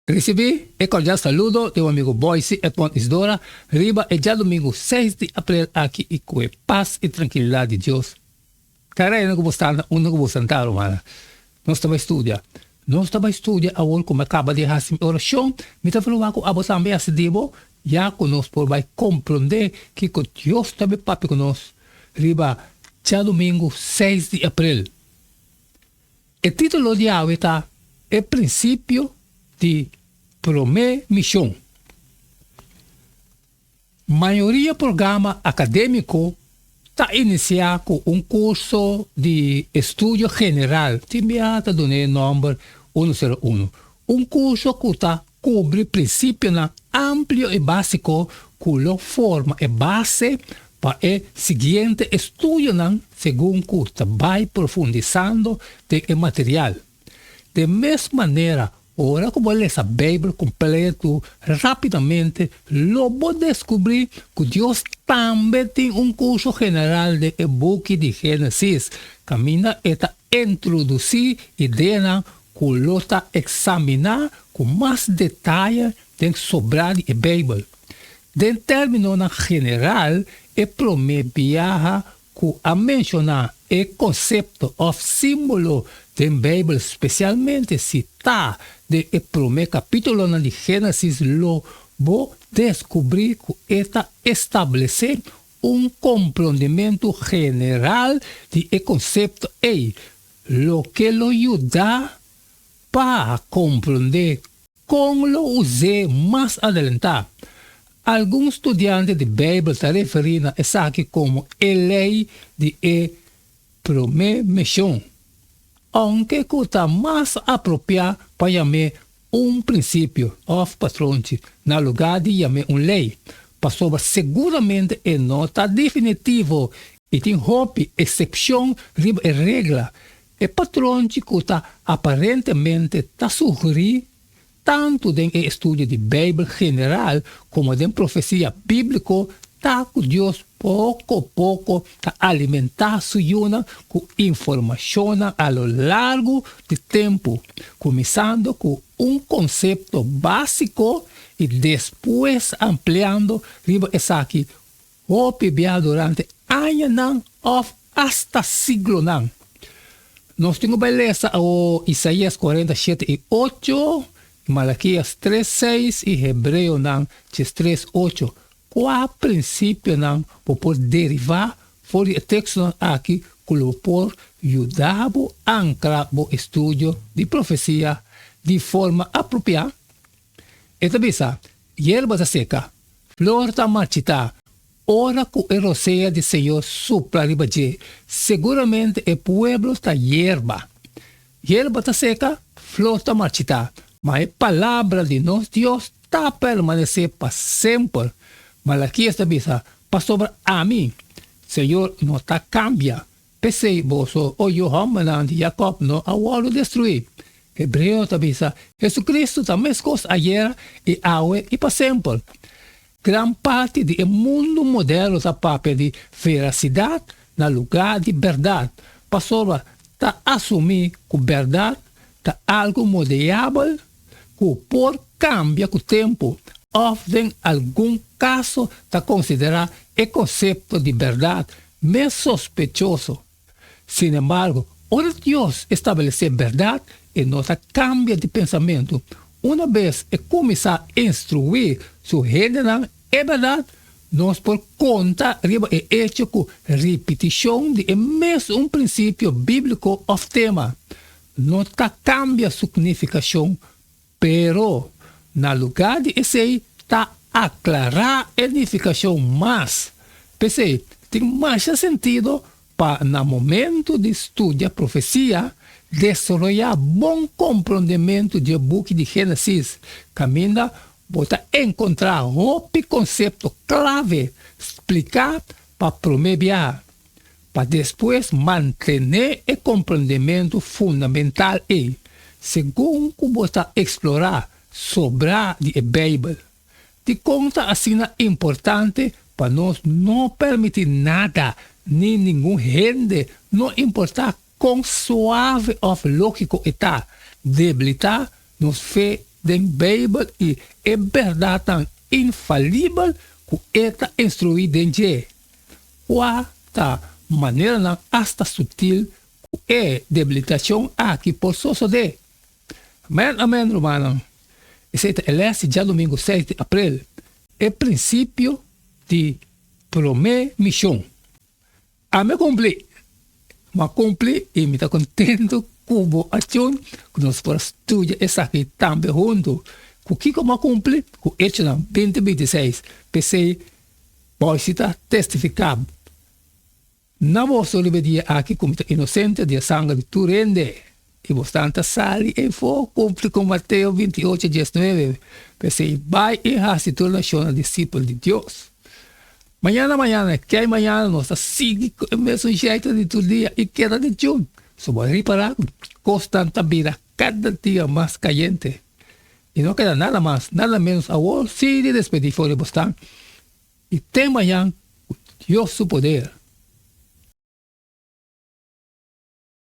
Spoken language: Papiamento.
Risibí e kordial saludo di bo amigo Boyce Edmond Isidora riba e djadumingu seis di aprel aki i ku e pas i trankilidat di Dios ta reina ku bo sta na unda ku bo santá rumannan. Nos ta bai studia. Nos ta bai studia awor ku mi a kaba di hasi mi orashon. Mi ta proba ku abo tambe hasi di bo ya ku nos por bai komprondé kiko Dios ta bai papia ku nos riba djadumingu seis di aprel. E título di awe ta E Prinsipio di Promé Mishon. Mayoria programa akadémiko ta inisiá ku un kurso di estudio general, tin bia ta duna e nòmber 101, un kurso ku ta kubri prinsipionan amplio i básiko ku lo forma e base pa e siguiente estudionan segun ku ta bai profundisando den e material. Den mes manera, ora ku bo lesa Beibel kompletu rápidamente, lo bo deskubrí ku Dios tambe tin un kurso general den e buki di Génesis, kaminda e ta introdusí ideanan ku lo ta eksaminá ku mas detaye den sobrá di e Beibel. Den términonan general, e promé biaha ku a menshoná e konsepto òf símbolo den Beibel, spesialmente si ta den e promé kapítulonan di Génesis, lo bo deskubrí ku e ta establesé un komprondementu general di e konsepto ei, loke lo yuda pa komprondé kon lo us'é mas adelantá. Algun studiante di Beibel ta referí na esaki komo e lei di e promé mishon, ounke ku ta mas apropiá pa yam'é un prinsipio òf patronchi na lugá di yam'é un lei, pasobra seguramente e no ta definitivo i tin hopi eksepshon riba e regla. E patronchi ku ta aparentemente ta sugerí tantu den e estudio di Beibel general komo den profesia bíbliko ta ku Dios poko poko ta alimentá su yunan ku informashonnan a lo largu di tempu, kuminsando ku un konsepto básiko i despues ampliando riba esaki hopi bia durante añanan òf asta siglonan. Nos tin ku bai lesa awor Isaías 47 i ocho, Malakias tres seis i Hebreonan 13 ocho. Kua prinsipionan bo por derivá for di e tekstonan aki ku lo por yuda bo ankra bo estudio di profesia di forma apropiá? E ta bisa, Yerba ta seka, flor ta marchitá, ora ku e rosea di Señor supla riba dje, seguramente e pueblo ta yerba. Yerba ta seka, flor ta marchitá, ma e palabra di nos Dios ta permanesé pa semper. Malakias ta bisa, Pasobra ami, Señor, no ta kambia. P'esei boso, o yu hòmbernan di Jakòb, no a wòrdu destruí. Hebreo ta bisa, Hesukristu ta meskos ayera i awe i pa semper. Gran parti di e mundu moderno ta papia di verasidat na lugá di bèrdat, pasobra ta asumí ku bèrdat ta algu moldeabel ku por kambia ku tempu òf den algun kaso ta konsiderá e konsepto di bèrdat mes sospechoso. Sinembargo, ora Dios establesé bèrdat, e no ta kambia di pensamentu. Una bes e kuminsá instruí su hendenan e bèrdat, nos por konta riba e echo ku ripitishon di e mesun prinsipio bíbliko òf tema no ta kambia su nifikashon, pero na lugá di esei ta aklará e nifikashon mas. P'esei, tin masha sentido pa na momentu di studia profesia, desaroyá bon komprondementu dje buki di Génesis, kaminda bo ta enkontrá hopi konsepto klave spliká pa promé biaha, pa despues mantené e komprondementu fundamental ei segun ku bo ta eksplorá sobrá di e Beibel. Dikon ta asina importante pa nos no permití nada ni ningun hende, no importá kon suave òf lógiko e ta, debilitá nos fe? den Beibel i e bèrdatnan infalibel ku e ta instruí den dje. Kua ta maneranan asta sutil ku e debilitashon aki por sosodé? Amèn, amèn, rumannan. Esei ta e lès di djadumingu seis di aprel, e prinsipio di promé mishon. Ami a kumpli! Mi a kumpli i mi ta kontentu ku bo a tjun ku nos por a studia esaki tambe huntu. Ku kiko mi a kumpli? Ku Echonan binti 26. P'esei bo si ta testifiká na boso riba e dia aki ku mi ta inosente di e sanger di tur hende. I bosnan ta sali efo kumpli ku Mateo 28, 19. P'esei bai i hasi tur nashonnan disipel di Dios. Mañana mañana, kei mañana nos ta sigui ku e mesun jeito di tur dia i keda di djun. So bo a ripará ku kosnan ta bira kada dia mas kayente. I no keda nada mas, nada ménos awor si di despedí for di bosnan i te mañan ku Dios su poder.